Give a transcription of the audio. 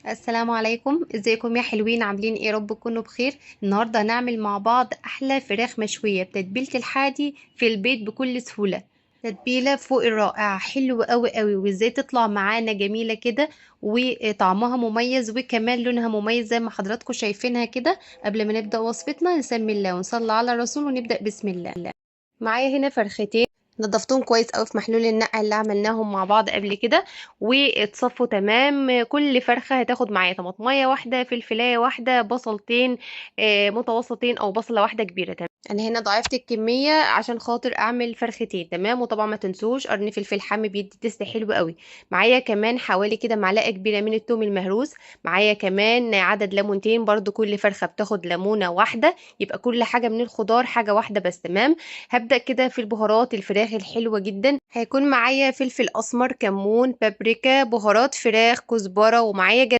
السلام عليكم، ازيكم يا حلوين؟ عاملين ايه؟ رب تكونوا بخير. النهارده هنعمل مع بعض احلى فراخ مشوية بتتبيله الحادي في البيت بكل سهولة. تتبيله فوق الرائعة، حلوة قوي قوي، وازاي تطلع معانا جميلة كده وطعمها مميز وكمان لونها مميز زي ما حضراتكم شايفينها كده. قبل ما نبدا وصفتنا نسمي الله ونصلي على الرسول ونبدا بسم الله. معايا هنا فرختين نضفتهم كويس قوي في محلول النقع اللي عملناهم مع بعض قبل كده واتصفوا تمام. كل فرخة هتاخد معايا طماطميه واحدة، فلفلايه واحدة، بصلتين متوسطين او بصله واحدة كبيرة. تمام، انا هنا ضاعفت الكمية عشان خاطر اعمل فرختين. تمام، وطبعا ما تنسوش قرن فلفل حامي بيدي taste حلو قوي. معايا كمان حوالي كده معلقه كبيرة من التوم المهروس، معايا كمان عدد ليمونتين، برضو كل فرخة بتاخد ليمونه واحدة، يبقى كل حاجة من الخضار حاجة واحدة بس. تمام، هبدأ كده في البهارات الفراخ الحلوة جدا. هيكون معايا فلفل اسمر، كمون، بابريكا، بهارات فراخ، كزبرة، ومعايا